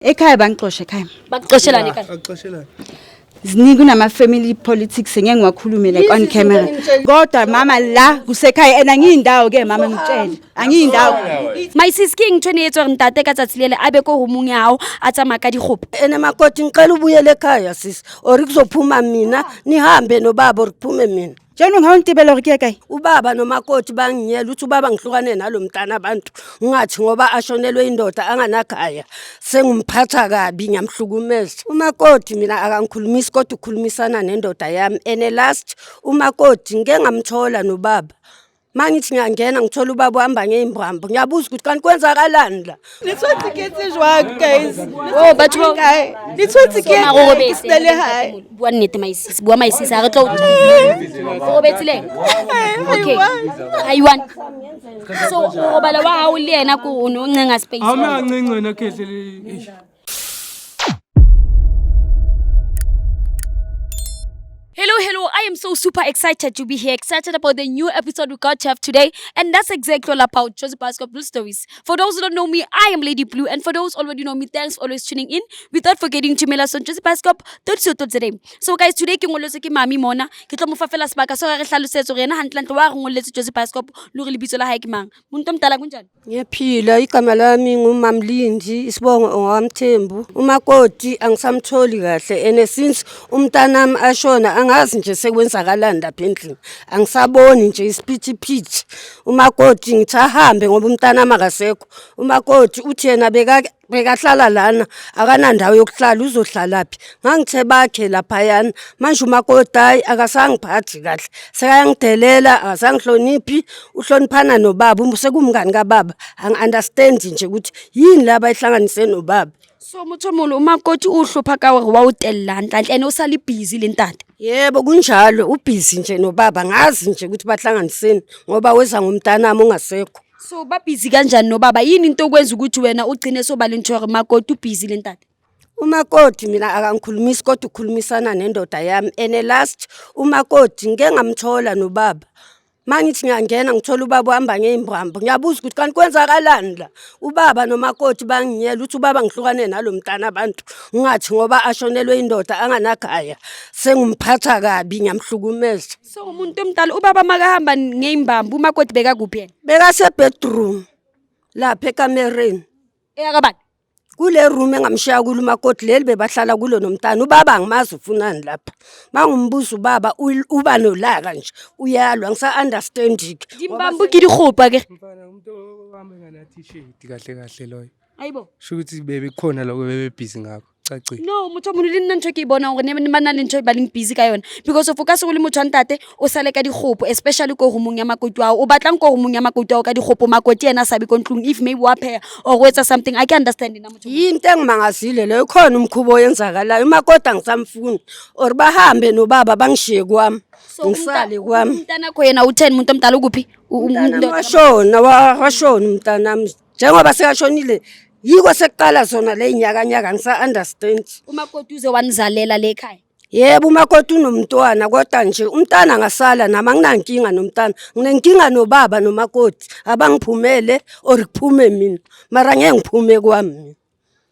Ekhaya bangixosha ekhaya. Bakuxoshelani ekhaya? Akuxoshelani. Ziningi kunama family politics ngeke ngiwakhulume like on camera. Kodwa mama la kusekhaya and angiyindawo ke mama ngitshele. Angiyindawo. My sis ke eng ntho e ne e etsa hore ntate ka tsatsi lele a be ko roomong ya hao a tsamaya ka dikgopo? Ene makoti, ngicela ubuyele ekhaya sisi, or kuzophuma mina, nihambe nobaba or kuphume mina. Jaanong ha o ntebela hore ke ya kae? Ubaba nomakoti banginyela ukuthi ubaba ngihlukane nalo mntana abantu, ngingathi ngoba ashonelwe indoda anganakhaya sengimphatha kabi, ngiyamhlukumeza. Umakoti mina akangikhulumisi, kodwa ukhulumisana nendoda yami. And last, umakoti ngike ngamthola nobaba. Mangithi ngiyangena ngithola ubaba uhamba ngey'mbambo, ngiyabuza ukuthi kanti kwenzakalani la. Le tshwanetse ke etse jwang, guys? Oh, batho ba- Kae? Le tshwanetse ke Mara o etse ke robetse. sena le hae. Bua nnete my sis, bua my sis, ha re tlo o robetse le ena? Okay. Ha you want. So o robala wa hao le yena ko o ne o ncenga space. Awume kancinci wena khehle le. Eish. Hello, hello. I am so super excited to be here, excited about the new episode we got to have today. And that's exactly all about Jozi Bioscope Blue Stories. For those who don't know me, I am Lady Blue. And for those already know me, thanks for always tuning in. Without forgetting to mail us on Jozi Bioscope today. So guys, today ke ngoletswe ke mami mona. Ke tlo mo fa fela sebaka so re hlalosetse hore yena hantlentle wa re ngolletse Jozi Bioscope le hore lebitso la hae ke mang. Muntu omdala, kunjani? Ngiyaphila, igama lami nguMamlindi, isibongo ongowamthembu. Umakoti angisamtholi kahle, and since umntanami ashona angazi nje sekwenzakalani lapha endlini. Angisaboni nje isiphithiphithi. Umakoti ngithi ahambe ngoba umntanami akasekho. Umakoti uthi yena bekahlala lana, akanandawo yokuhlala, uzohlalaphi? Ngangithe bakhe laphayana. Manje umakoti hayi, akasangiphathi kahle, sekayangidelela, akasangihloniphi, uhloniphana nobaba, sekumngani kababa. Angi-understand nje ukuthi yini la bayihlanganise nobaba. So motho o moholo, umakoti o hlopha ka hore wa o tella hantlentle and o sa le busy le ntate. Yebo, kunjalo, ubhizi nje nobaba, ngazi nje ukuthi bahlanganiseni ngoba weza ngomntanami ongasekho. So ba busy kanjani nobaba? Yini into okwenza ukuthi wena ugcine soba le ntho ya hore makoti o busy le ntate? Umakoti mina akangikhulumisi, kodwa ukhulumisana nendoda yami. And last, umakoti ngike ngamthola nobaba. Mangithi ngiyangena ngithola ubaba uhamba ngey'mbambo, ngiyabuza ukuthi kanti kwenzakalani la. Ubaba nomakoti banginyela ukuthi ubaba ngihlukane nalo mntana abantu, ngingathi ngoba ashonelwe indoda anganakhaya sengimphatha kabi, ngiyamhlukumeza. So umuntu omdala, ubaba makahamba ngey'mbambo, umakoti bekakuphi yena? Bekase-bedroom lapha ekamereni. Eyakabani? Kule room engamshiya kulo umakoti, leli bebahlala kulo nomntana. Ubaba angimazi ufunani lapha. Mangumbuza ubaba uba nolaka nje, uyalwa, angisa-understand-ke. Dimbambo ke dikgopa ke. Mfana, umuntu ohamba engana t-shirt kahle kahle loyo. Ayibo. Sho ukuthi bebe khona lokho bebe busy ngakho. Cacile. No, motho o moholo, le nna ntho e ke e bonang hore ne ba na le ntho e ba leng busy ka yona. Because of o ka se o le motho wa ntate, o sale ka dikgopo, especially ko roomong ya makoti wa hao. O batlang ko roomong ya makoti wa hao ka dikgopo, makoti yena a sa be ko ntlong, if maybe wa pheha or o etsa something. I can understand nna motho. Yinto engimangazile leyo, khona umkhubo oyenzakalayo. Umakoti angisamfuni, or bahambe nobaba bangishiye kwami, ngisale kwami. Umntanakho yena utheni, umuntu omdala, ukuphi? Umntanami washona, washona umntanami. Njengoba sekashonile yiko sekuqala zona le nyakanyaka, ngisa-understand. Umakoti uze wanizalela le ekhaya. Yebo, umakoti unomntwana, kodwa nje umntana angasala nami, anginankinga nomntana, nginenkinga nobaba nomakoti. Abangiphumele or kuphume mina, mara ngeke ngiphume kwami mina.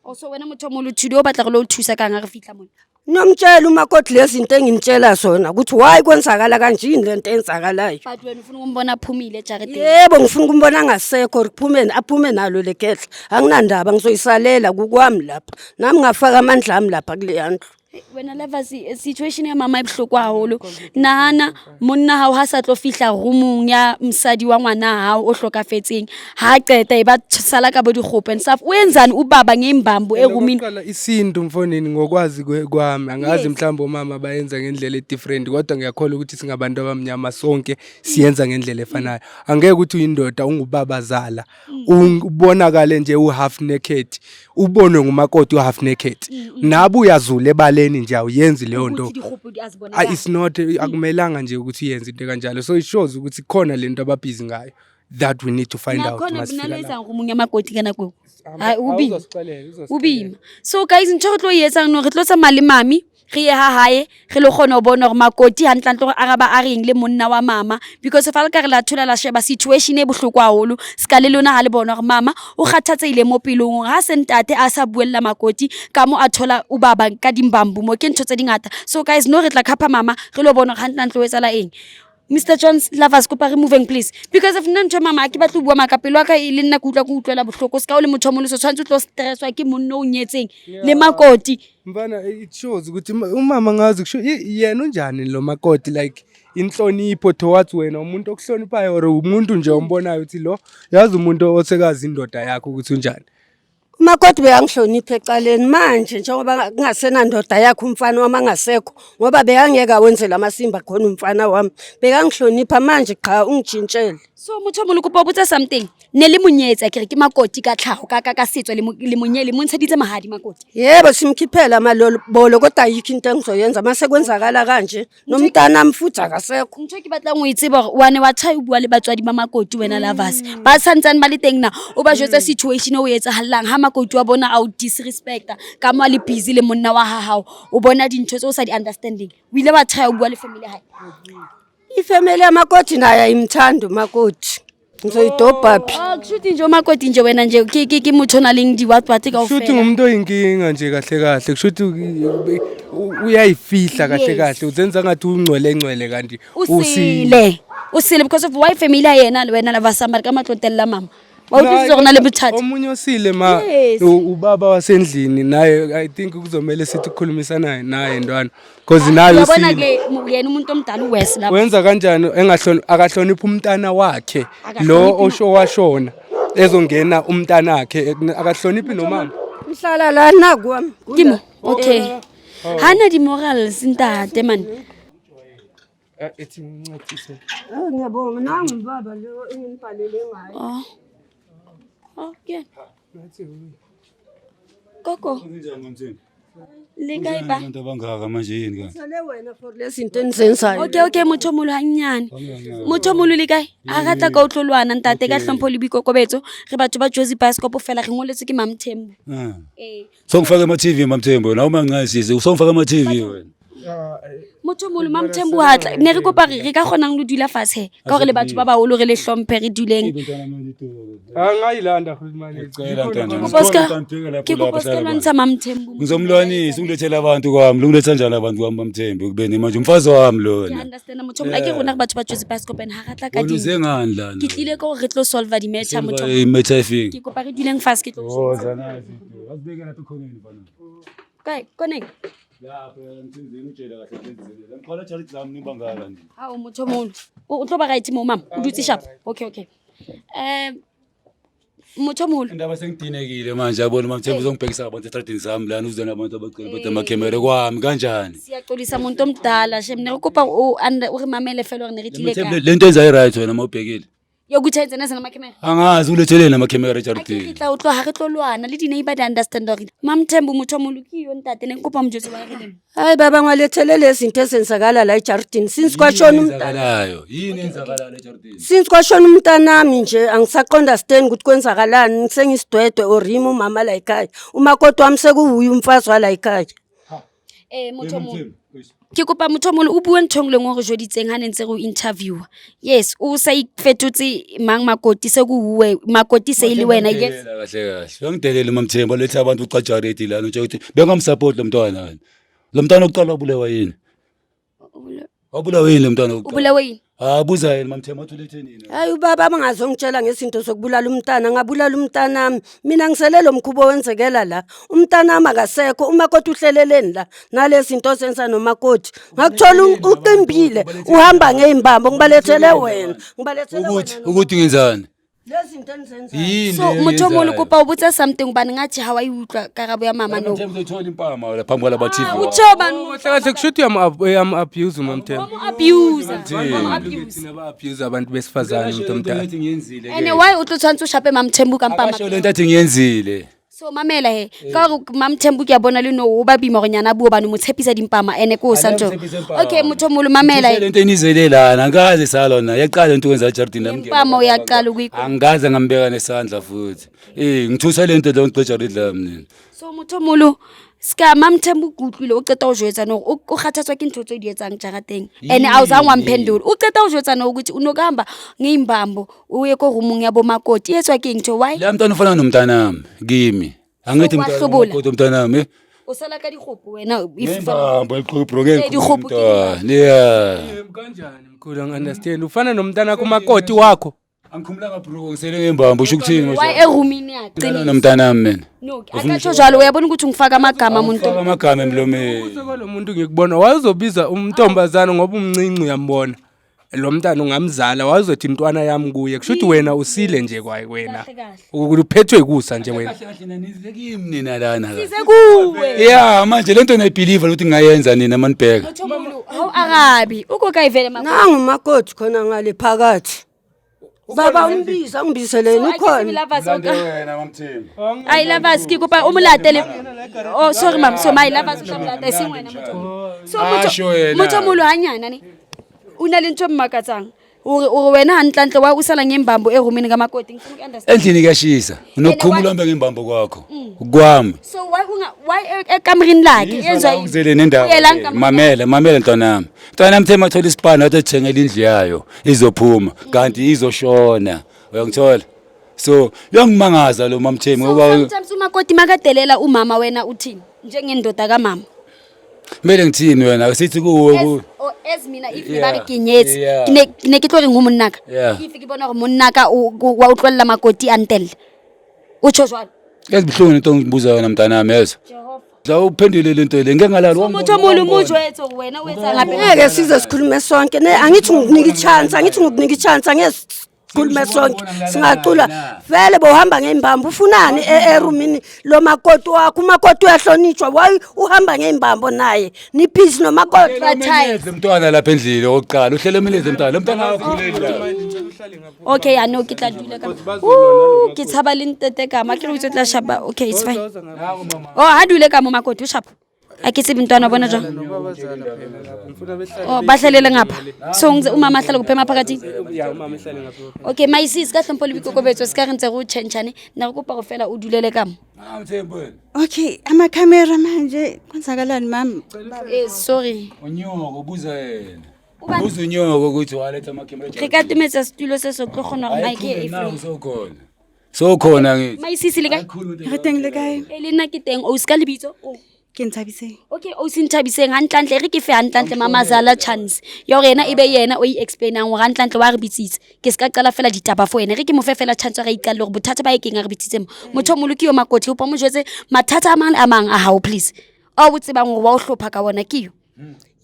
Oh, so wena motho o moholo, Thudu, o batla go le o thusa kang ha re fihla mona? Nomtshela umakoti lezi zinto enginitshela zona ukuthi why kwenzakala kanje, yini lento eyenzakalayo. But wena ufuna ukumbona aphumile ejarideni. Yebo, ngifuna ukumbona angasekho, or kuphume, aphume nalo le kehla. Anginandaba, ngizoyisalela kukwami lapha, nami ngafaka amandla ami lapha kuleya ndlu. Wena lovers, situation ya mama e bohloko haholo. Nahana monna hao ha sa tlo fihla roomong ya mosadi wa ngwana hao o hlokafetseng, ha qeta e ba sala ka bo dikgopo and stuff. O enzani ubaba ngeimbambo erumini? Okokuqala, isintu mfonini, ngokwazi kwami angazi mhlawumbe omama bayenza ngendlela e-different, kodwa ngiyakholwa ukuthi singabantu abamnyama sonke siyenza ngendlela efanayo. Angeke ukuthi uyindoda, ungubabazala, ubonakale nje u-half naked, ubonwe ngumakoti u-half naked, nabe uyazula ebaleni nje, awuyenzi leyo nto. Ukuthi dikgopo di a se bonakala. It's not, akumelanga nje ukuthi uyenze into kanjalo. So it shows ukuthi khona lento ababhizi ngayo that we need to find out Nakhona masifika nalo lapho. etsang roomong ya makoti ka nako eo. Hai, o boima. Uzosixelela, O boima. So guys, ntho re tlo e etsang no, re tlo tsamaya le mami. Re ye ha hae re lo kgona ho bona hore makoti hantlentle hore araba a reng le monna wa mama, because fa le ka re la thola la sheba situation e bohloko haholo. Ska le lona ha le bona hore mama o kgathatsehile mo pelong, hore ha se ntate a sa buella makoti ka mo a thola o baba ka dimbambu mo, ke ntho tse dingata. So guys, no, re tla khapha mama re lo bona hore hantlentle ho etsahala eng. Mr Jones, lovers, kopa re moving please, because if nna ntho mama, ke batle ho bua maka, pelo ya ka e le nna ke utlwa ke utlwela bohloko. Se ka o le motho o moholo, so tshwanetse o tlo stresswa ke monna o nyetseng le makoti. Mfana, it shows ukuthi umama ngazi kusho yena unjani lo makoti, like inhlonipho towards wena, umuntu okuhloniphayo or umuntu nje ombonayo ukuthi lo yazi umuntu osekazi indoda yakho ukuthi unjani. Umakoti beyangihlonipha ecaleni, manje njengoba kungasenandoda yakhe umfana wami angasekho, ngoba bekangeke awenze lamasimba khona umfana wami bekangihlonipha, manje cha, ungitshintshele. So motho o moholo, kopa o botsa something. Ne le monyetse akere ke makoti ka tlhago, ka setso, le le monye le mo ntsheditse mahadi makoti? Yebo, simkhiphela amalobolo, kodwa ayikho into engizoyenza mase kwenzakala kanje, nomntanami futhi akasekho. Ntho e ke batlang o e tseba gore wa ne wa try o bua le batswadi ba makoti wena lovers, ba santsane ba le teng na? O ba jwetsa situation e o etsagalang ha makoti wa bona a o disrespecta ka mo a le busy le monna wa ha hao, o bona dintho tse o sa di understanding. O ile wa try o bua le family ya hae? Ifemeli yamakoti naye ayimthandi umakoti, ngizoyidobha phi? Oh, kushuthi nje umakoti nje wena nje ke motho o na leng di-what-what Kushuthi kaofela. ngumuntu oyinkinga nje kahle kahle, kushuthi uyayifihla kahle. Kahle uzenza ngathi ungcwele ngcwele kanti usile, usile, because of why family ya yena le wena lava samari ka matlotella mama wa utlwisisa gore na le bothata. Omunye osile ma ubaba wasendlini naye, I think kuzomele sithi ukukhulumisana naye ntwana, because naye Uyabona usile. Ke yena umuntu omdala uwes lapho. Wenza kanjani engahloni, akahloniphi umntana wakhe lo Akahloniphi. osho washona, ezongena umntanakhe, akahloniphi nomama. Ngihlala la nakwami. Ke mo, okay, ha na di-morals ntate man. Ethi ngincedise. Ngiyabonga, nangu ubaba lo engimbhalele ngayo. Oh, ke yena. Gogo, le kae ba? Abantu abangaka manje, yini kanti? Sale wena for lezi zinto enizenzayo. Okay, motho o moholo hannyane, motho o moholo, le kae? A rata ka o tlo lwana ntate ka hlompho le boikokobetso. Re batho ba Jozi Bioscope fela, re ngoletswe ke Mamthembu. Ah. Ee. Songifaka ema-TV Mamthembu wena, awuma ncayi sisi, usongifaka ema-TV wena. Motho o moholo, Mamthembu, hatla ne re kopa re ka kgonang lo dula fatshe ka gore le batho ba baholo, re le hlomphe, re duleng. Angayilanda Khulumani. Ngicela ntwana. Ke kopa o ska lwantsha Mamthembu. Ngizomlwanisa, ungilethele abantu kwami, lungiletha njani abantu kwami Mamthembu ekubeni manje umfazi wami Ke lona. understand motho o moholo, a ke rona re batho ba Jozi Bioscope and ha ra tla ka Wena di uze ngani lana? Ke tlile ka gore re tlo solva di-matter, motho o moholo. Imetha ifike. Ke kopa re duleng fatshe, ke tlo Woza nazi. Asibeke lapha ekhoneni mfana. Kae koneng? Lapha emthunzini, utshele kahle emthunzini. Ngiqala jali zami nibangaka nje. Hao motho o moholo, o tlo ba right mo mama, o dutse sharp. Okay, motho o moholo. Indaba sengidinekile manje, yabona Mamthembu, uzongibhekisa abantu estradini sami lana, uze nabantu abagcwele bethe amakhemere kwami kanjani? Siyaxolisa muntu omdala shem, ne re kopa o re mamele fela gore ne re tlile ka Le nto enza i-right wena mawubhekile. Yokuthi ayenze neze namakhemera. Angazi uletheleni amakhemera A ke re ejardini. tla utlwa ha re tlo lwana le di-neighbor di understand gore Mamthembu motho o moholo ke yo ntate, ne nkopa mojotse wa re leng. Hayi baba, ngiwalethele lezi zinto ezenzakala la ejardini since kwashona umntana. Enzakalayo. Yini enzakalayo ejardini? Since kwashona umntanami nje angisaqonda-stand ukuthi kwenzakalani, sengisidwedwe or yimi umama la ekhaya. Umakoti wami sekuwuye umfazi wala ekhaya. Motho o moholo, ke kopa motho o moholo o bue ntho e nngwe le nngwe o re jweditseng ha ne ntse re o interviewer. Yes, o sa ifetotse mang makoti, se kuwuwe makoti, se e le wena, yes. Kahle kahle. Uyangidelela Mamthembu, alethe abantu ucajareti lana, utshela ukuthi bengamsupport lo mntwana wena. Lo mntwana okuqala wabulewa yini? Wabulawa yini lo mntwana wokuqala? Ubulewe yini? Ah, buza yena Mamthembu athi ulethe nini? Hayi ubaba bangazongitshela ngezinto zokubulala umntana, ngabulala umntanami. Mina ngisele lo mkhuba owenzekela la. Umntanami akasekho, umakoti uhleleleni la nalezi zinto ozenza nomakoti. Ngakuthola uqimbile, uhamba ngey'mbambo, ngibalethele wena. Ngibalethele Ukuthi wena. ukuthi ngenzani? Lezi zinto enizenzayo. Yini? So motho o moholo, kopa o botse something hobane ngathi ha wa e utlwa karabo ya mama no. Mamthembu uzoyithola impama la phambi kwalaba TV. O tjho bani? Kahle kahle kushuthi uyam-abuse uMamthembu. Abuse, abuse. Thina ba-abuse abantu besifazane, umuntu omdala. Athi ngiyenzile. Ene why o tlo tshwanetse o shape Mamthembu ka mpama? Akasho lento athi ngiyenzile. So mamela he, ka gore Mamthembu ke a bona le no o ba boima gore nyana a bue, bane mo tshepisa dimpama ene ko o sa ntho. Okay, motho o moholo, mamela he. Lento enizele lana angikaze salona, yaqala into kwenza ejardini lami. Impama uyaqala Angikaze ngambeka nesandla futhi. Eh, ngithusa lento lo ngigqija lami nina. So motho o moholo, Ska Mamthembu ke utlwile o qeta ho jwetsa no o kgathatswa ke ntho tse o di etsang jarateng. And awuzange wamphendula. O qeta ho jwetsa no ukuthi unokuhamba ngeimbambo uye ko roomong ya bomakoti. E etswa ke eng ntho why? La mntwana ufana nomntanami kimi. Angithi So, mntwana wahlubula? umakoti umntanami. O sala ka dikgopo wena if Ngembambo eqhubro Eh, dikgopo ke ngeke. Yeah. Kanjani mkhulu angi-understand ufana nomntana kumakoti wakho. Angikhumulanga bro ngisele ngembambo usho ukuthini why erumini yakhe? Nomntanami mina. No, akatsho njalo uyabona ukuthi ungifaka amagama muntu. Ufaka amagama emlomeni. Kwalo muntu ngikubona wayezobiza umntombazana ngoba umncinci uyambona. Lo mntana ungamzala wayezothi intwana yami kuye kusho ukuthi wena usile nje kwaye wena. Kahle kahle. Ukuthi uphethwe kusa nje wena. Kahle kahle nanize kimi nina lana. Size kuwe. Yeah, manje lento nayibelieve ukuthi ngingayenza nina manibheka. Mthomulu, hawu arabi. Uko kae vele makoti? Nangu umakoti khona ngale phakathi. Baba umbiza ungibizeleni ukhona. Lovers, okay. Wena mamthembu. Ai lovers ke kopa o mo latele. Oh sorry mam, so my lovers o tla mo lata e seng wena motho. So Asho motho yena. motho hanyana ne. O na le ntho e mmakatsang. Ore ore wena hantlentle wa o sala ngembambo erumini ka makoti ngifuna uku-understand. Endlini kuyashisa. Unokukhumula hambe ngembambo kwakho. Kwami. So why unga why ekamereni lakhe yenzwa yini? Ngizele nendaba. Uyela le. nkamereni. Mamela, mamela mntanami. Mntanami Themba athola isipani athi athengele indlu yayo izophuma kanti izoshona. Uyangithola? So, uyangimangaza lo mamthembu So ngoba sometimes umakoti makadelela umama wena uthini njengendoda kamama. kumele ngithini wena sithi kuwe As, ku or as mina if Yeah. ba re ke nyetse Yeah. ke ne ke tlo reng ho monnaka Yeah. if ke bona gore monnaka wa utlwelela makoti a ntelle o tsho jwalo. Yazibuhlungu into ongibuza yona mntanami yezo. Dla uphendule lento le ngeke ngalala So motho omolo mo jwetse gore wena o etsang hape. Ngeke size sikhulume sonke ne angithi ngikunika i-chance angithi ngikunika i-chance angeke sikhulume sonke singacula vele bohamba ngey'mbambo ufunani erumini lo makoti wakho umakoti uyahlonitshwa why uhamba ngey'mbambo naye nibhizi nomakoti. Umeleze mntwana lapha endlini okokuqala uhlele umeleze mntwana lo mntwana akakhuleli la. Okay, ya no ke tla dula ka ke tshaba le ntete ka ma ke re o itse o tla shapa. Okay, it's fine. Oh, ha dule ka mo makoti o shapa. A ke tsebe ntwana wa bona jwang. Oh, ba hlalele ngapha. So umama ahlale kuphi emaphakathi? Ya umama ehlale ngapha. Okay, my sis ka hlompho le boikokobetso se ka re ntse re o tjhentjhane. Nna re kopa go fela o dulele ka mo. Ah, Mthembu wena. Okay, amakhamera manje kwenzakalani mama? Eh, sorry. Unyoko ubuza yena. Ubani? Ubuza unyoko ukuthi waletha amakhemera. Re ka tometsa setulo se so tlo kgona gore mic e Nawu sowukhona. Sowukhona ngithi. My sis le kae? Re teng le kae? E le nna ke teng. O ska lebitso? Oh. Ke Nthabiseng. Okay, o se Nthabiseng hantlentle re ke fe hantlentle mamazala chance ya hore yena e be yena o e explainang hore hantlentle wa re bitsitse. Ke se ka qala fela ditaba for yena. Re ke mo fe fela chance ya re iqalle hore bothata ba e keng a re bitsitse mo. Motho o moholo ke yo makoti, kopa o mo jwetse mathata a mang le a mang a hao please. Ao o tsebang hore wa o hlopha ka wona ke yo.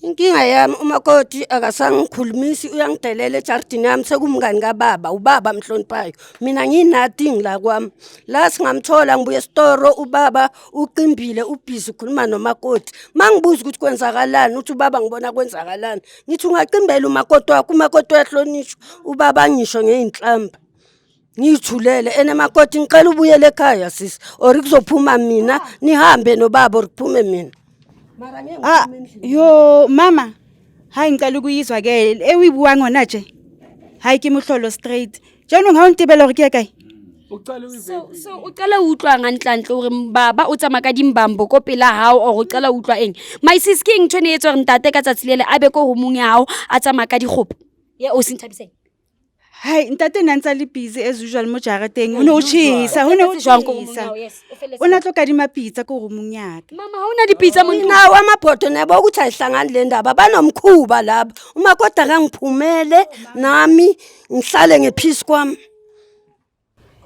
Inkinga yami umakoti akasangikhulumisi uyangidelela ejardini yami sekumngani kababa ubaba mhloniphayo mina ngiyi-nothing la kwami la singamthola ngibuye esitoro ubaba uqimbile ubhizi ukhuluma nomakoti ma ngibuza ukuthi kwenzakalani uthi ubaba ngibona kwenzakalani ngithi ungaqimbela umakoti wakho umakoti uyahlonishwa ubaba ngisho ngey'nhlamba ngiyithulele ene makoti ngicela ubuyele ekhaya sisi or kuzophuma mina nihambe nobaba or kuphume mina. Mara ngeke Ah, ngiphume endlini. yo mama. Hayi ngicela ukuyizwa ke ewibuwa ngona nje. Hayi ke mohlolo straight. Jaanong ha o ntebela hore ke ya kae? So o qala o utlwang hantlentle hore baba o tsamaya ka dimbambo ko pela hao or o qala o utlwa eng? My sis ke eng ntho e ne e etsa hore ntate ka tsatsi lele a be ko roomong ya hao a tsamaya ka dikgopo? Ye o se Nthabiseng. Hayi ntate ne a ntse a le busy as usual mo jarateng. O ne o tjhesa, ho ne o Felletse jwang ko roomong ya tjhesa. hao? Yes, o felletse O na tlo kadima pitsa ko roomong ya ka. Mama ha ona dipitsa mo ntlong. Nawo amabhodo nabo ukuthi ayihlangani le ndaba banomkhuba laba umakoti akangiphumele nami ngihlale ngephisi kwami.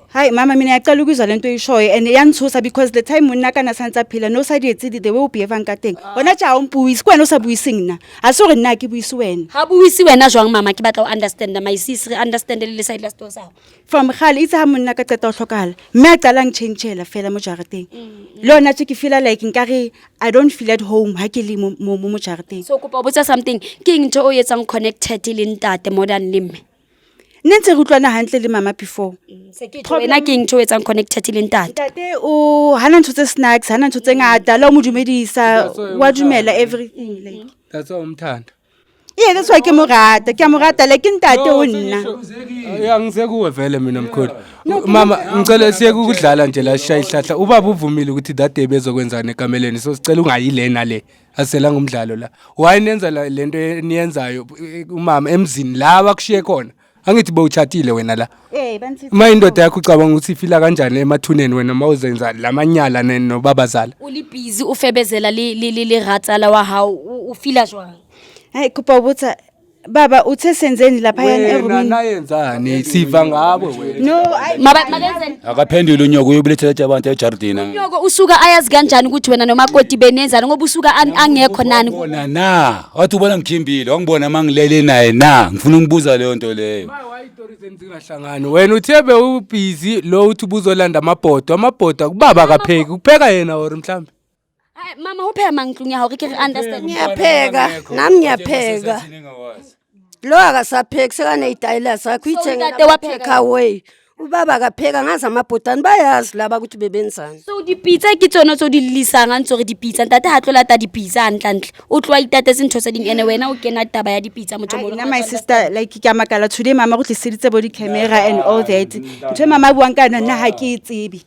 Hayi mama mina ngiyacela ukuzwa lento oyishoyo and iyangithusa because the time monna kana santse a phela no sa di etse the way o behavang ka teng. Hona tje ha o mpuise, ke wena o sa buiseng nna. Ha se hore nna ha ke buise wena. Ha buise wena jwang mama ke batla ho understand my sis re understand le side la story sa hao. From kgale itse ha monna ka qeta ho hlokahala mme a qala a ntjhentjhela fela mo jarateng. Le hona tje ke feela like nkare I don't feel at home ha ke le mo jarateng. So kopa o botsa something ke eng ntho o etsang connected le ntate more than le mme? Nne ntse re utlwana hantle le mama before. Se ke tjho wena ke eng ntho o etsang connected le ntate? Ntate o hana ntho tse snacks, hana ntho tse ngata, le ha o mo dumedisa, That's why wa dumela everything like. That's why umthanda. Ee, that's why ke mo rata, ke a mo rata, like ke ntate ho nna. Ya, ngisekuwe vele mina mkhulu. Mama, ngicela siyeke ukudlala nje la, sishaya ihlahla. Ubaba uvumile ukuthi that day bezokwenzani ekameleni, so sicela ungayi lena le. Aselanga umdlalo la. Why nenza lento eniyenzayo umama emzini la bakushiye khona? Angithi bowuchatile wena la. Eh, bantsitse. Ma indoda yakho ucabanga ukuthi ifila kanjani emathuneni wena mawuzenza lamanyala nobabazala? O le busy o febezela le ratsala wa hao, o feela jwang? Hayi, kopa ho botsa baba, uthe senzeni laphayana Wena erumini? nayenzani? Siva ngabo wena. No, I Mabenzeni? Akaphenduli unyoko, uyobulethela abantu ejardini. Unyoko usuka ayazi kanjani ukuthi wena nomakoti benenzani, ngoba usuka angekho nani? Bona na wathi ubona ngikhimbile, wangibona mangilele naye na, ngifuna ukubuza leyo nto leyo. Why istory zenu zingahlangani? Wena uthe bewubhizi lo, uthi ubuzolanda amabhodo, amabhodo akubaba akapheki, kupheka yena or mhlambe. Ai, mama, ho pheha mang tlung ya hao, re ke re understand. Ngiyapheka nami, ngiyapheka. Lo akasapheki, sekaneyitayela zakho. So, ntate wa pheka? Uyithengela away. Ubaba akapheka, ngazi amabhodani, bayazi laba ukuthi bebenzani. So dipitsa ke tsona tse o di llisang, a ntse re dipitsa, ntate ha tlo lata dipitsa hantlentle, o tloa itatetse ntho tse ding, ene wena o kena taba ya dipitsa, motho o Ai, moholo. nna my sister, like ke a makala today mama go tliseditse bo di-camera and all that. Ntho e mama a buang ka yona nna ha ke e tsebe.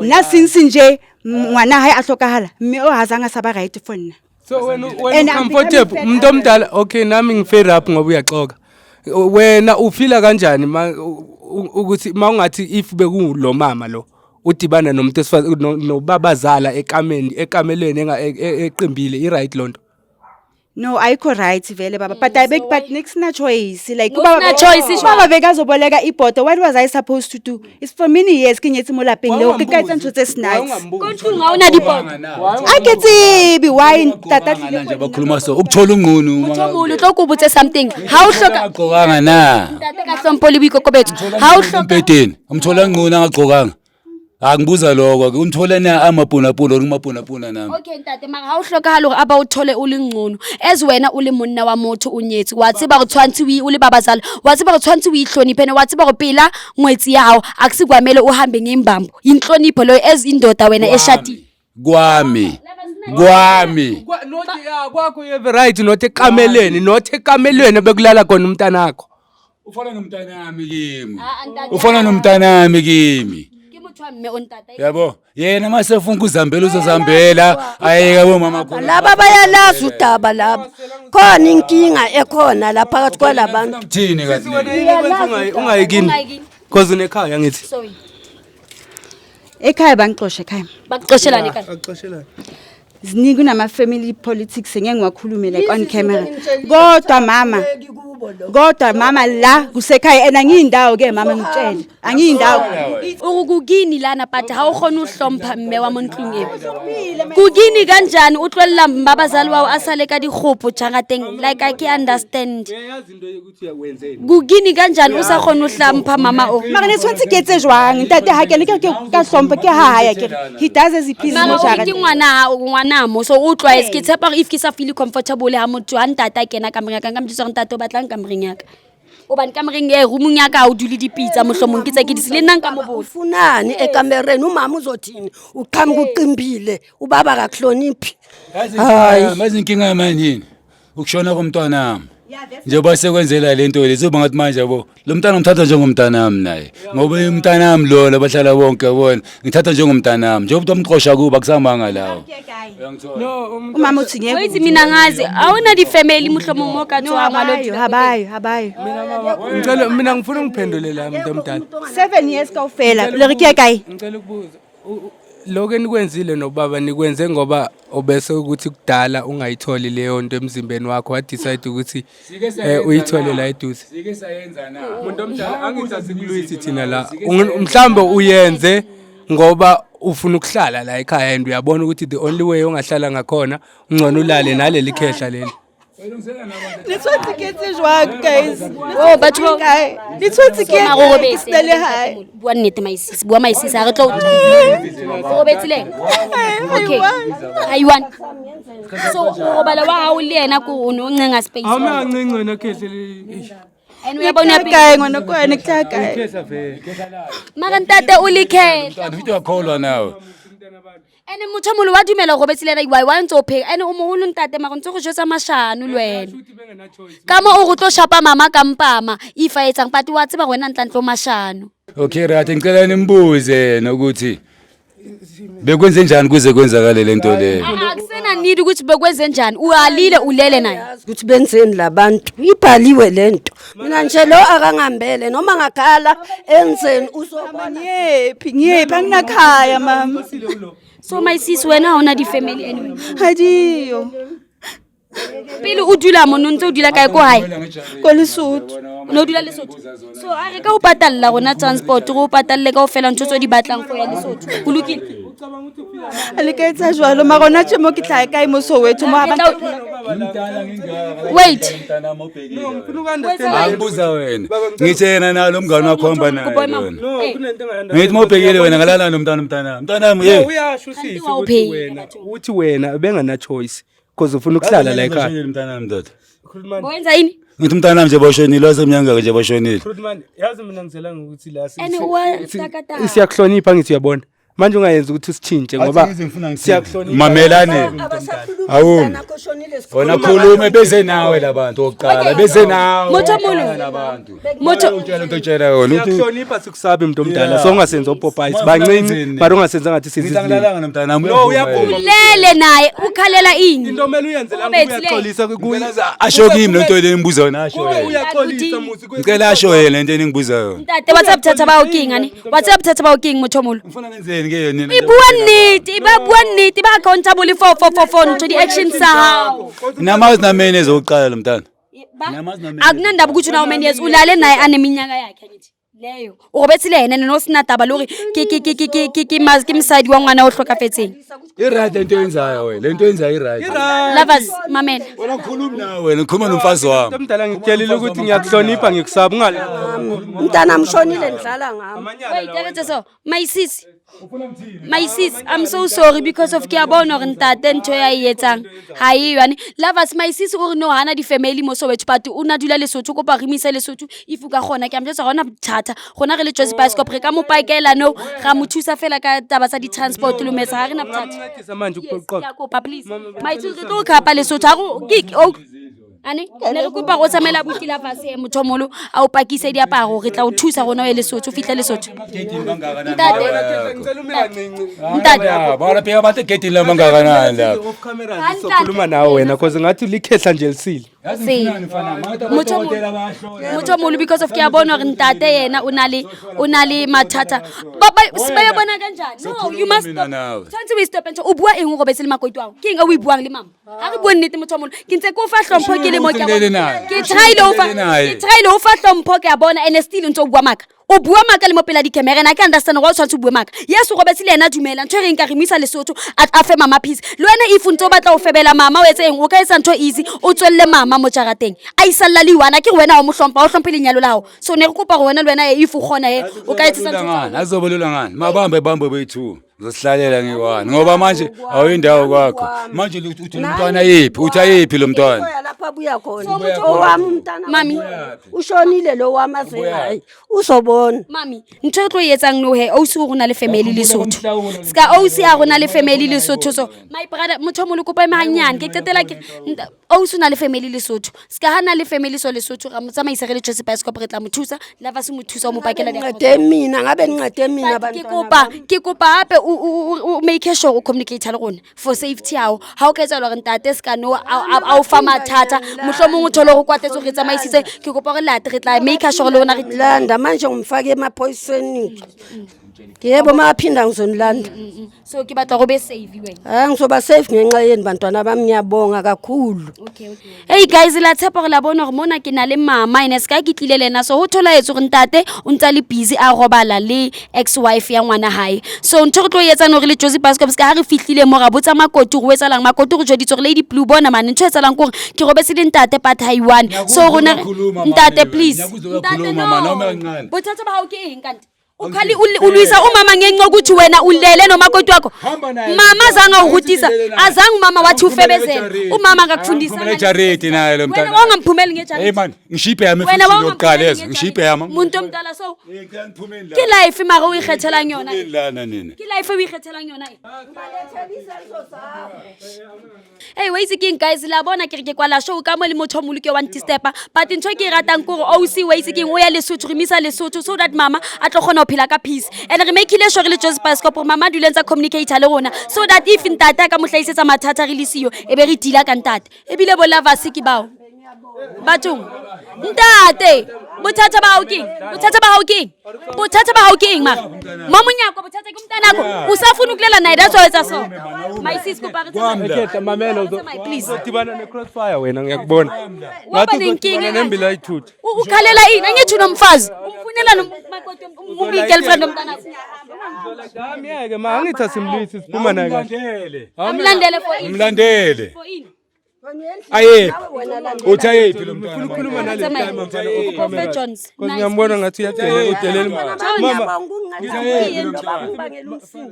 Nna since nje ngwana hae a hlokahala, mme o ha zanga sa ba right for nna. So wena And I'm comfortable becoming fed umuntu up. omdala, okay, nami ngi-fed up ngoba uyaxoka. Wena ufila kanjani ma ukuthi ma ungathi if bekulo mama lo udibana nomuntu esifazane nobabazala ekameni ekamelweni eqimbile, i-right lonto? No, ayikho right vele baba, but I beg, but next na choice, like No ubaba sina choice, isho. Ubaba bekazoboleka ibhodo, what was I supposed to do? It's for many years ke nyetse mo lapeng leo, ke ka etsa ntho tse snacks. Ko ntlong ha ona dipoto. A ke tsebe why ntata tlile. Nje bakhuluma so ukuthola unqunu. Motho o moholo, tlo ko botse something. Ha o hloka Angagqokanga na? Ntate, ka hlompho le boikokobetso, ha o hloka Embhedeni umthola ngqunu angagqokanga, angibuza lokho ke, umthola na amapunapuna or umapunapuna nami? Okay ntate, mara ha o hlokahale hore a ba o thole o le ngcono as wena o le monna wa motho, o nyetse, wa tseba gore tshwantse o le babazala, wa tseba gore tshwantse o ihloniphe, ene wa tseba gore pela ngwetsi ya hao akusikwamele uhambe ngembambo, inhlonipho leyo as indoda wena eshatile. Kwami, kwami. Not ya kwakho, you have a right, not ekamelweni, not ekamelweni bekulala khona umntanakho. Ufana nomntanami kimi, ufana nomntanami kimi. Ke motho wa mme o ntate. Yabo, yena masefuna ukuzihambela uzozihambela, ayeke bomama khona. Laba bayalazi udaba laba, khona inkinga ekhona la phakathi kwalabantu. Mthini kanti? Ungayikini? Ungayikini. Cause unekhaya ngithi. Sorry. Ekhaya bangixosha ekhaya. Bakuxoshelani ekhaya? Axoshelani? Ziningi, kunama-family politics, ngeke ngiwakhulume like on camera, kodwa mama, kodwa mama, la kusekhaya and angiyindawo ke mama, ngitshele, angiyindawo. O re kukini lana, but ha o kgone ho hlompha mme wa mo ntlong eo, kukini kanjani o tlohella babazali wa hao a sale ka dikgopo jarateng? Like, I ke understand. Uyayazi into yokuthi wenzeni. Kukini kanjani o sa kgone ho hlompha mama o? Mara ne tshwanetse ke etse jwang, ntate? Ha ke ne ke re ke ka hlompha ke ha haya, ke re he does as he pleases Mara mo o re ke jarateng. ngwana hao, ngwana mo, so o tlwaetse. Ke tshepa gore if ke sa feel comfortable ha motho ha ntate a kena kamoreng ya ka, nka mo jwetsa gore ntate, o batlang kamoreng ya ka? Hobane kamoreng e roomong ya ka ha o dule dipitsa, mohlomong ke tse ke di le nna nka mo botsa. Ufunani ekamereni? Umama uzothini? Uqhamuka uqimbile, ubaba akakuhloniphi. Hayi. Mazi inkinga yamanje yini? Ukushona komntwanami. Njengoba sekwenzela le nto le, zoba ngathi manje yabo, lo mntana ngimthatha njengomntanami naye. Ngoba umntanami lo labahlala bonke yabona, ngithatha njengomntanami. Njengoba umxosha kuba kusamanga lawo. No. Umama uthi ngeke. Wa itse mina ngazi ha ona di-family, mohlomong mo ka No, tswang wa lo habayo, dula ko habayo, habayo. Mina mama, ngicela, mina ngifuna ungiphendule la, muntu omdala. 7 years kaofela, le re ke ya kae? Ngicela ukubuza, lokho enikwenzile nobaba, nikwenze ngoba obese ukuthi kudala ungayitholi leyo nto emzimbeni wakho, wa-decide ukuthi uyithole la eduze? Sike sayenza na? Muntu omdala, angithi asikulwisi thina la. Mhlawumbe uyenze ngoba ufuna ukuhlala la ekhaya and uyabona ukuthi the only way ongahlala ngakhona, ungcono ulale naleli khehla leli. Le tshwanetse ke etse jwang, guys? Oh, batho Kae? Le tshwanetse ke Mara o etse ke robetse. sena le hae. Bua nnete, maisisi, bua maisisi, ha re tlo o robetsileng. Okay, ha one, so o robala wa hao le yena ko o ne o ncenga space? Awume kancinci wena khehle le. And uyabona Ke kae ngwana ko wena, ke tla kae? Khehla vele. Mara ntate o le khehla. Mntwana uthi uyakholwa nawe. Ene motho o mongwe wa dumela go robetse le ena wa ntse o pheka. Ene o moholo ntate mara ntse go jwetsa mashano le wena. Ka mo o go tlo shapa mama ka mpama if a etsang but wa tseba wena ntlantle o mashano. Okay right, ngicela nimbuze yena ukuthi bekwenze njani kuze kwenzakale lento leyo. Akusena need ukuthi bekwenze njani. Uhalile ulele naye. Yazi ukuthi benzeni labantu, ibhaliwe lento. Mina nje lo akangambele noma ngakhala enzeni uzobona. Ngiyephi ngiyephi anginakhaya mama. So my sis wena ha ona di family anyway. Ha diyo. Pele o dula mo no ntse o dula kae ko hae? Ko Lesotho. O ne o dula Lesotho. So a re ka o patalla rona transport re o patalle kaofela ntho tse o di batlang go ya Lesotho. Ho lokile? A le ka etsa jwalo mara hona tje mo ke tla ya kae mo Soweto mo ha ba Wait. Angibuza wena. Ngithi yena nalo mngane wakho hamba naye. Kopo mama. Lona. No, Eh. kunento engalandela. Ngithi mawubhekile wena ngalala nomntana mntana. Mntanami hey. Uyasho usisi Kanti ukuthi wawupheki wena uthi wena ubengana choice because ufuna ukuhlala la ekhaya. Mntanami ndoda. Khulumani. Boyenza yini? Ngithi mntanami nje boshonile wasemnyanga nje boshonile. Khulumani, yazi mina ngizela ngokuthi la Ene wa takataka. siyakuhlonipha ngithi uyabona. Manje ungayenza ukuthi usitshintshe ngoba siyakuhlonipha. Mamelane. Awu. Umntanakho oshonile Wena khulume beze nawe labantu oqala beze nawe. Motho omolo. Labantu. Motho Utshela into otshela yona uthi Siyakuhlonipha sikusabi mntu omdala. Yeah. So ungasenza opopayi Ma- bancinci ngenzeni? but ungasenza ngathi Ngithi senza angilalanga nomntanami. No, uyavuma. Ulele naye ukhalela ini? Into omele uyenze la Ubethile. uyaxolisa Asho kimi lento le ngibuza yona asho Kube yena. uyaxolisa musi. Ngicela asho yena lento engibuza yona. Ntate wa tseba bothata ba hao ke eng ane? Wa tseba bothata ba hao ke eng motho o moholo? Ngifuna ngenzeni ke yona? E bua nnete, e ba bua nnete, ba accountable for ntho di-action tsa hao. Namazi namene ezokuqala lo mntana. Ba- Namazi namene. Akunandaba ukuthi una how many years ulale naye aneminyaka yakhe angithi. Leyo. O robetse le yena no sena taba le hore ke mosadi wa ngwana o hlokafetseng. I-right lento oyenzayo wena, lento oyenzayo i-right. Lovers, mamela. Wena ngikhulumi nawe wena, ngikhuluma nomfazi wami. Mdala ngikutshelile ukuthi ngiyakuhlonipha ngikusaba ungale. Umntanami ushonile ndidlala ngami. Wait, aketse so. My sis. My sis, I'm so sorry because of ke a bona hore ntate ntho ya e etsang ha e yone. Lovers, my sis o re no hana di-family mo Soweto but o na dula Lesotho, kopa re mo ise Lesotho if o ka kgona. Ke a mo jwetsa ha hona bothata. Rona re le Jozi Bioscope re ka mo pakela no ra mo thusa fela ka taba tsa di-transport le metsa ha re na bothata. Ungancedisa manje Yes, ukuqoqa. ke a kopa please. My sis re tlo o khapa Lesotho ha re ke o ane ne re kopa go tsamaela buti la fase motho o moholo a o pakise diaparo re tla o thusa rona o ye Lesotho o fihle Lesotho. Ntate. Ngicela ume kancinci. Ntate. Bara phela abantu egedini lami bangakanani lapha. Off camera sizokhuluma nawe wena cause ngathi likhehla nje lisile. Se. Motho o moholo because of ke a bona hore ntate yena o na le mathata. Ba ya bona kanjani? No, you must mina stop. nawe. Tshwanetse o e stop ntho. O bua eng o robetse le makoti wa hao? Ke eng e o e buang le mama? Ha re bue nnete motho o moholo. Ke ntse ke o fa hlompho ke le mo ke a Ulele bona. naye. Ke try-ile ho fa Ulele naye. ke try-ile ho fa hlompho ke a bona and still ntse o bua maka. O bua maka le mo pela di-camera and I can understand why o tshwanetse o bue maka. Yes, o robetse le yena dumela. Ntho e reng ka re mo isa Lesotho a fe mama peace. Le wena if o ntse o batla ho febela mama o etse eng o ka etsa ntho easy o tswelle mama mo jarateng. A isalla le one akere wena ha o mo hlompha ha o hlomphe lenyalo la hao. So ne re kopa hore wena le wena if o kgona he o ka etsetsa ntho tsa Ngani azobolula ngani mabambe bambe bethu zosihlalela ngikwani ngoba manje awuyindawo kwakho manje uthi lo mntwana yiphi uthi ayiphi lo mntwana Uya lapha abuya khona. So, motho- Owami umntana. Mami. Ushonile lo wami azengayi. Uzobona. Mami, ntho e tlo e etsang no he ausi o rona le family Lesotho. Ska ausi a rona le family Lesotho so my brother motho o moholo kopa eme hanyane ke qetela ke ausi o na le family Lesotho. Ska ha na le family so Lesotho ra mo tsamaisa re le Jozi Bioscope re tla mo thusa la va se mo thusa o mo pakela diaparo. Ngincede mina ngabe ngincede mina But ke bantwana. kopa ke kopa hape o make sure o communicate le rona for safety ya hao. Ha o ka etsahala hore ntate ska no a o fa mathata mohlomong o thole hore o kwatetse hore re tsamaisitse ke kopa hore late re tla make sure le rona re Landa manje ngimfake emaphoyiseni. Yebo maphinda ngizonilanda. So ke batla go be safe wena. Hayi ngizoba safe ngenxa yeni bantwana bami ngiyabonga kakhulu. Hey guys, la tshepa gore la bona gore mona ke na le mama ene se ka ke tlile le ena so ho tholaetse gore ntate o ntse a le busy a robala le ex wife ya ngwana hae. So ntho re tlo e etsang hore le Jozi Bioscope se ka ha re fihlile mo ra botsa makoti gore o etsalang makoti re jweditse gore Lady Blue bona mane ntho e etsalang ke gore ke robetse le ntate but ha i one. So rona Ngiyakhuluma, ntate mama, please. ngiyakuzwa Ntate uyakhuluma, mama, no. noma kancane. Bothata ba hao ke eng kante? Ukhali ulwisa umama ngenxa yokuthi wena ulele nomakoti wakho. Hamba naye. Mama azange awuhutisa. Awuthi ngilele naye. Azange umama wathi Awuphumele ufebezele. ngejaridi. Umama akakufundisanga. Awuphumele ejaridini naye lo Wena mntana. wangamphumeli Hey ngejaridi. man, ngishiye yami Wena futhi wangamphumeli yokuqala ezo, ngejaridi. ngishiye yami. Muntu omdala so Eh, ngicela niphumeni la. ke life mara o ikgethelang yona. Niphumeni lana nina. Ke life e o ikgethelang yona e. Hey, wa itse keng guys, la bona ke re ke kwala show ka mo le motho o moloke wa ntistepa, but ntho e ke e ratang ke gore OC wa itse keng o ya Lesotho, re misa Lesotho so that mama a tlo kgona ho phela ka peace. And re make-ile sure re le Jozi Bioscope gore mama a dule ntse a communicate le rona so that if ntate a ka mo hlahisetsa mathata re le siyo, e be re deala ka ntate. Ebile bo lovers ke bao. Bathong, ntate, bothata ba hao keng? Bothata ba hao keng? Bothata ba hao keng mara? Mo monyako bothata ke mntanakho. Usafuna ukulela naye, that's why etsa so. My sis kopa re tsamaye. Ekhetha mamela Re tsamaye, please. uzodibana ne-crossfire wena ngiyakubona. Waba Ngathi nenkinga uzodibana nembila ayithutha. Ukhalela ini? Angithi unomfazi. Umfunela nomakoti girlfriend omntanakho. Amyeke ma angithi asimlwisi siphuma naye kahle. Umlandele. Amlandele for ini? Umlandele. For ini? Ayephi? Uthi ayephi lo mntwana? Ufuna ukukhuluma nale Tsamaya. time mfana Kopa off camera. Jones. Cause Nice, ngiyambona ngathi uyadelela udelela mama.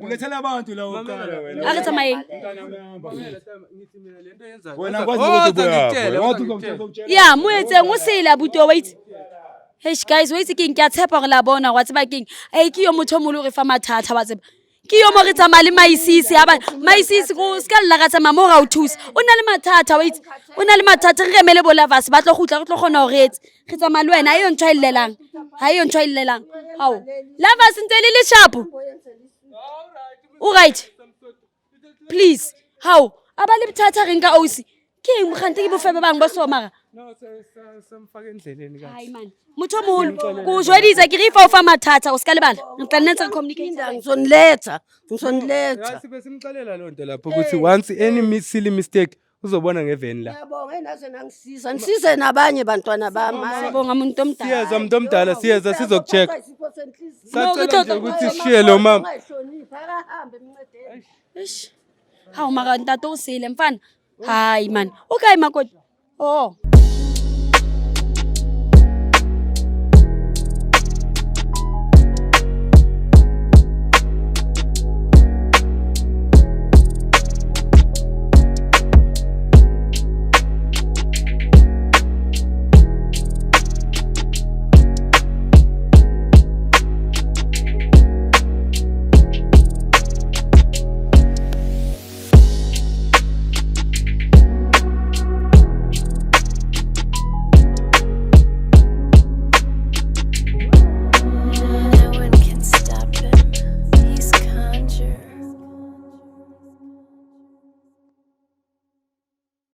Ulethela abantu la uqala wena. A re tsamayeng. Wena kwazi ukuthi Ngikutshele, ubuyaphi. Wathi ngikutshele. uzokutshela. Ya, mo etseng o sele abuti wa itse. Eish guys, wa itse keng ke a tshepa gore la bona wa tseba keng. Ei ke yo motho o moholo o re fa mathata wa tseba. Ke yo mo re tsamaya le maisisi a bana. Maisisi go se ka lla ka tsamaya mo ra o thusa. O na le mathata wa itse. O na le mathata re remele bo lovers ba tlo kgutla re tlo kgona ho re etse. Re tsamaya le wena ha eyo ntho a e llelang. Ha eyo ntho a e llelang. Hao. Lovers ntse le le sharp. O right. Please. Hao. A ba le bothata reng ka ausi. Ke eng mokgante ke bofebe bang bo so mara. No, samfaka endleleni kahle. Hayi man. Motho o moholo, ko o jweditse ke re fa o fa mathata o ska lebala. Re tla nna ntse re communicate. Ngizoniletha, ngizoniletha. Yazi besimxelela loo nto lapho ukuthi once any silly mistake uzobona ngeveni la. Ngiyabonga enaze nangisiza. Nisize nabanye bantwana bami. Siyabonga muntu omdala. Siyeza muntu omdala siyeza sizokucheck. Isipho senhliziyo. Sacela nje ukuthi sishiye lo mama. Ungayihloniphi, akahambe emncedeni. Eish. Hawu mara ntate o sele mfana. Hayi man. O kae makoti? Oh.